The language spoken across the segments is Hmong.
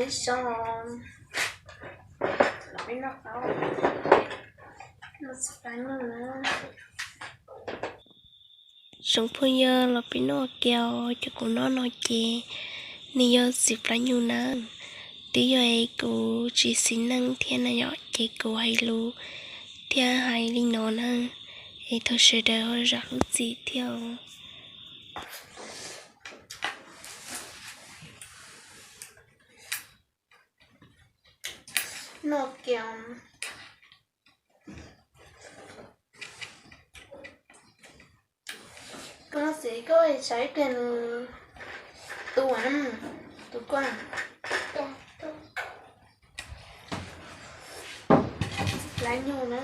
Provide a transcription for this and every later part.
Zoo, los peb noj qaub, noj txiv plab nyuj na. Tsoom phooj ywg, los peb noj kiag os. Cov kuv noj no ces nws yog txiv plab nyuj na. Twb yog es kuv tsis xis neej thiab na yom, ces kuv hais lus thiab hais li no na. Es thov sawv daws ho zam lub txim thiab os. Noj kiag. Koj xav koj ib pliag nws tu, tu koj. Lab nyuj na.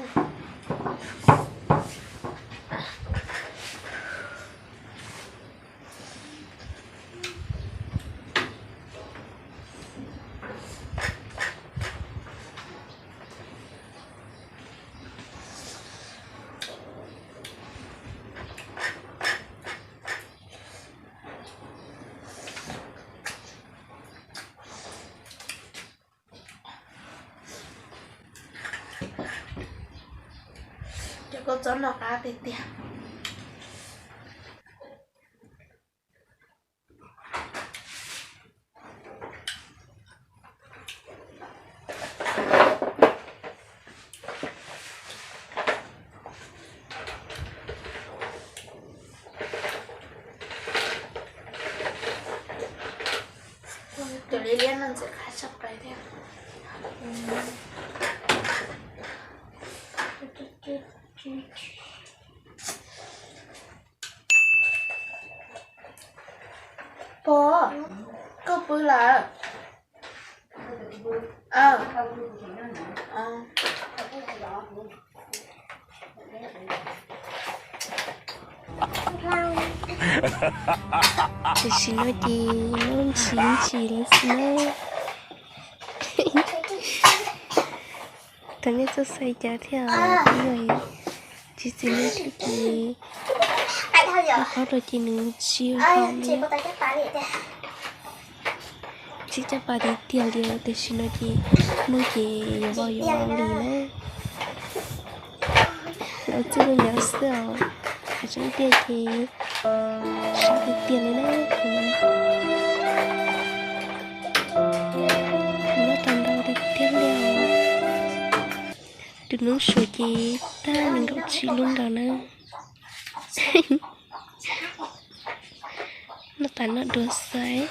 Cov kua txob no qab tiag tiag. Cov liab liab no ntxim qab tshaj plaws thiab. Pog, koj pw lawm? Tam sim no ces noj ntsis ntsis lawm xwb na. Thaum nej txoj xaiv cas thiab, tsis txiv neej thiab ces noj qaub rau ces nws tsis haum li. Tsis caj pas tiag tiag li, tam sim no ces muaj ces yuav vau yuav vau li na. Lawv txij lub nyob xwb os, tseeb tiag ces sab tiag tiag li na. Noj tau ntau tiag tiag li os. Tus noob suav ces tag nees nkaum tsib lub nkaus na. Noj tas noj dua xwb.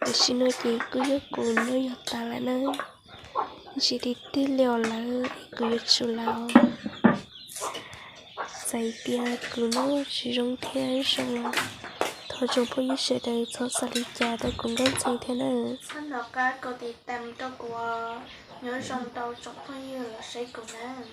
Tam sim no ces kuj yog kuv noj yog tas lawm na. Ntsis tiag tiag li os lawm, kuv yuav tsum los. Txawm tias kuv noj tsis zoo thiab zoo los thov tsoom phooj ywg sawv daws txhob xav li cas rau kuv nkauj ntxhee thiab na. Txhob nco qab koj tiv tam rau kuv, nyob zoo rau tsoom phooj ywg los saib kuv nawb.